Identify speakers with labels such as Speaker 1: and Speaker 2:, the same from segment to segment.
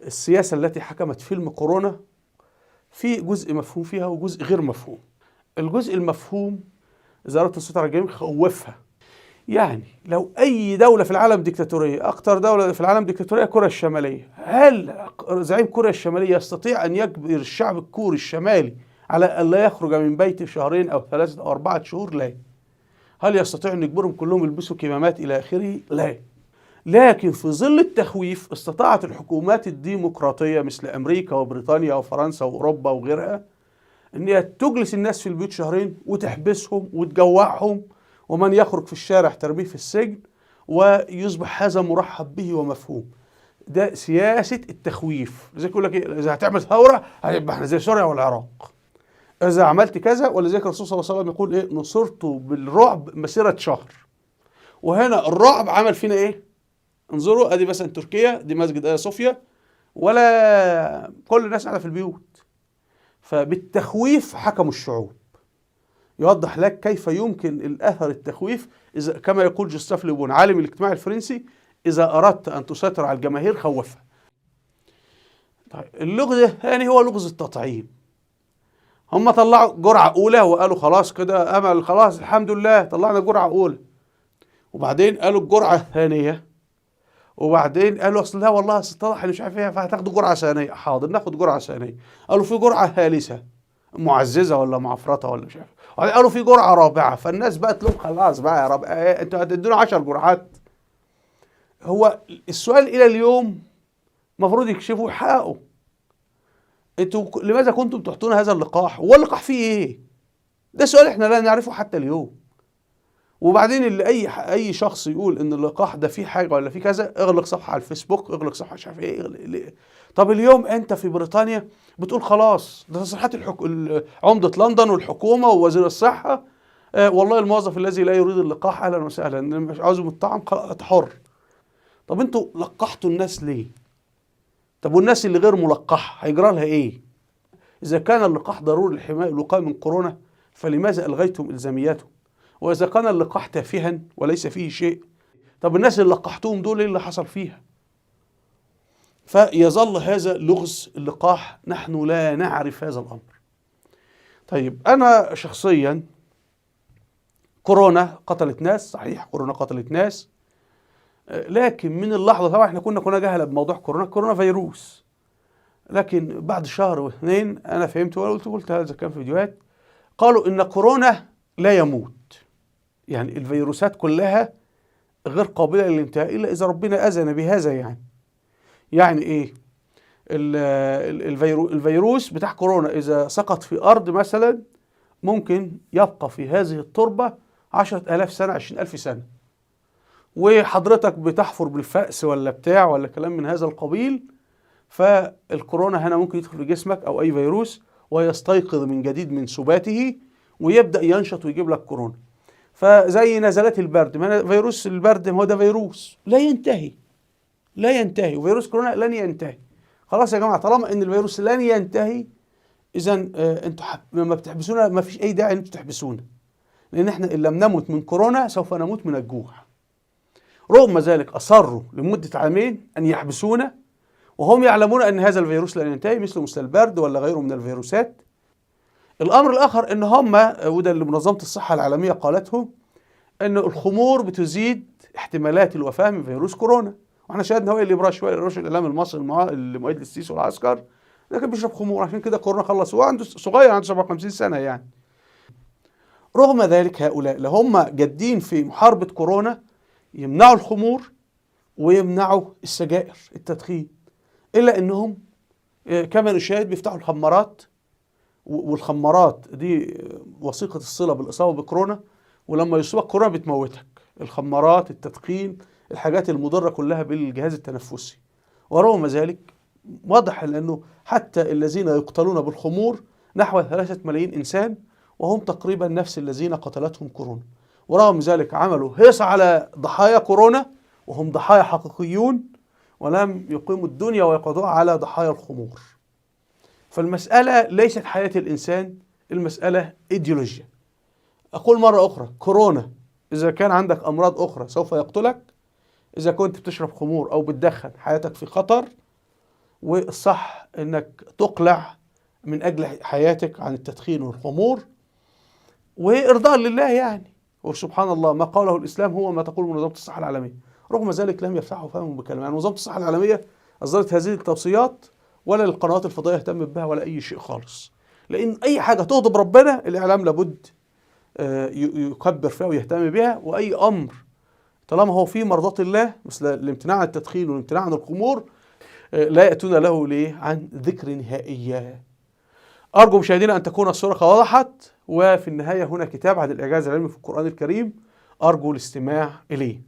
Speaker 1: السياسة التي حكمت فيلم كورونا في جزء مفهوم فيها وجزء غير مفهوم. الجزء المفهوم إذا أردت السيطرة على الجميع خوفها. يعني لو أي دولة في العالم ديكتاتورية، أكثر دولة في العالم ديكتاتورية كوريا الشمالية، هل زعيم كوريا الشمالية يستطيع أن يجبر الشعب الكوري الشمالي على أن لا يخرج من بيته شهرين أو 3 أو 4 شهور؟ لا. هل يستطيع أن يجبرهم كلهم يلبسوا كمامات إلى آخره؟ لا. لكن في ظل التخويف استطاعت الحكومات الديمقراطية مثل أمريكا وبريطانيا وفرنسا وأوروبا وغيرها أن هي تجلس الناس في البيوت شهرين وتحبسهم وتجوعهم، ومن يخرج في الشارع ترميه في السجن، ويصبح هذا مرحب به ومفهوم. ده سياسة التخويف. زي يقول لك إيه، إذا هتعمل ثورة هيبقى احنا زي سوريا والعراق، إذا عملت كذا. ولذلك الرسول صلى الله عليه وسلم يقول إيه، نصرت بالرعب مسيرة شهر. وهنا الرعب عمل فينا إيه؟ انظروا، ادي مثلا تركيا، دي مسجد آيا صوفيا، ولا كل الناس قاعدة في البيوت. فبالتخويف حكموا الشعوب. يوضح لك كيف يمكن الاثر التخويف، اذا كما يقول جوستاف لوبون عالم الاجتماع الفرنسي، اذا اردت ان تسيطر على الجماهير خوفها. طيب اللغز الثاني هو لغز التطعيم. هم طلعوا جرعة اولى وقالوا خلاص كده امل، خلاص الحمد لله طلعنا جرعة اولى، وبعدين قالوا الجرعة الثانية، وبعدين قالوا اصل لا والله اصل اتضح مش عارف ايه، فهتاخدوا جرعة ثانية. حاضر ناخد جرعة ثانية. قالوا في جرعة ثالثة معززه ولا معفرطه ولا مش عارف، وبعدين قالوا في جرعة رابعه. فالناس بقت لهم خلاص بقى يا رب، إيه انتوا هتدونا 10 جرعات؟ هو السؤال الى اليوم المفروض يكشفوا يحققوا، انتوا لماذا كنتم تعطون هذا اللقاح؟ هو اللقاح فيه ايه؟ ده سؤال احنا لا نعرفه حتى اليوم. وبعدين اللي اي شخص يقول ان اللقاح ده فيه حاجة ولا فيه كذا، اغلق صفحة على الفيسبوك، اغلق صفحة مش عارف ايه، اغلق ليه؟ طب اليوم انت في بريطانيا بتقول خلاص، ده تصريحات عمده لندن والحكومة ووزير الصحة، والله الموظف الذي لا يريد اللقاح اهلا وسهلا، مش عاوز الطعم حر. طب انتوا لقحتوا الناس ليه؟ طب والناس اللي غير ملقحة هيجرى لها ايه؟ اذا كان اللقاح ضروري للحماية الوقاية من كورونا فلماذا الغيتم الزاميته؟ وإذا كان اللقاح تافها وليس فيه شيء، طب الناس اللي لقحتهم دول ايه اللي حصل فيها؟ فيظل هذا لغز اللقاح، نحن لا نعرف هذا الأمر. طيب أنا شخصيا كورونا قتلت ناس، صحيح كورونا قتلت ناس، لكن من اللحظة طبعا احنا كنا جهلة بموضوع كورونا، كورونا فيروس، لكن بعد شهر واثنين أنا فهمت وقلت هذا كان في فيديوهات، قالوا إن كورونا لا يموت، يعني الفيروسات كلها غير قابلة للانتهاء إلا إذا ربنا أذن بهذا. يعني إيه؟ الفيروس بتاع كورونا إذا سقط في أرض مثلا ممكن يبقى في هذه التربة 10,000 سنة، 20,000 سنة، وحضرتك بتحفر بالفأس ولا بتاع ولا كلام من هذا القبيل، فالكورونا هنا ممكن يدخل في جسمك أو أي فيروس ويستيقظ من جديد من سباته ويبدأ ينشط ويجيب لك كورونا. فزي نزلات البرد، ما فيروس البرد ما هو ده فيروس لا ينتهي، لا ينتهي، وفيروس كورونا لن ينتهي. خلاص يا جماعة، طالما ان الفيروس لن ينتهي اذا انتوا لما بتحبسونا ما فيش اي داعي ان انتوا تحبسونا، لان احنا ان لم نمت من كورونا سوف نموت من الجوع. رغم ذلك اصروا لمدة عامين ان يحبسونا وهم يعلمون ان هذا الفيروس لن ينتهي، مثل البرد ولا غيره من الفيروسات. الامر الاخر ان هم، وده اللي منظمة الصحة العالمية قالته، ان الخمور بتزيد احتمالات الوفاة من فيروس كورونا، واحنا شاهدنا هو اللي برش الاعلام المصري اللي مؤيد للسيسي والعسكر، لكن بيشرب خمور، عشان كده كورونا خلص، هو عنده صغير، عنده 57 سنة يعني. رغم ذلك هؤلاء اللي هم جادين في محاربة كورونا يمنعوا الخمور ويمنعوا السجائر التدخين، الا انهم كما نشاهد بيفتحوا الخمارات، والخمارات دي وثيقة الصلة بالإصابة بكورونا، ولما يصيبك كورونا بتموتك. الخمارات، التدخين، الحاجات المضرة كلها بالجهاز التنفسي. ورغم ذلك واضح لأنه حتى الذين يقتلون بالخمور نحو 3 ملايين إنسان، وهم تقريبا نفس الذين قتلتهم كورونا، ورغم ذلك عملوا هيصة على ضحايا كورونا وهم ضحايا حقيقيون، ولم يقيموا الدنيا ويقعدوها على ضحايا الخمور. فالمسألة ليست حياة الإنسان، المسألة إيديولوجيا. أقول مرة أخرى، كورونا إذا كان عندك أمراض أخرى سوف يقتلك، إذا كنت بتشرب خمور أو بتدخن حياتك في خطر. والصح انك تقلع من اجل حياتك عن التدخين والخمور وارضاء لله يعني. وسبحان الله، ما قاله الاسلام هو ما تقول منظمة الصحة العالمية، رغم ذلك لم يفتحوا فمهم بكلمه. يعني منظمة الصحة العالمية اصدرت هذه التوصيات ولا القنوات الفضائية اهتمت بها ولا اي شيء خالص، لان اي حاجة تغضب ربنا الاعلام لابد يكبر فيها ويهتم بها. واي امر طالما هو في مرضاة الله مثل الامتناع عن التدخين والامتناع عن الخمور لا يأتون له ليه عن ذكر نهائيا. أرجو مشاهدينا أن تكون الصورة قد وضحت. وفي النهاية هنا كتاب عن الإعجاز العلمي في القرآن الكريم، أرجو الاستماع إليه.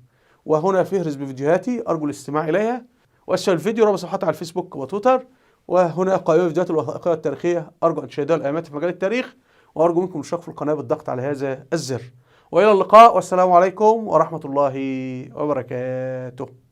Speaker 1: وهنا فهرس بفيديوهاتي، أرجو الاستماع إليها. وأسفل الفيديو رابط صفحتي على الفيسبوك وتويتر. وهنا قائمة فيديوهات الوثائقية التاريخية، أرجو أن تشاهدوها الأيامات في مجال التاريخ. وأرجو منكم الاشتراك في القناة بالضغط على هذا الزر. وإلى اللقاء، والسلام عليكم ورحمة الله وبركاته.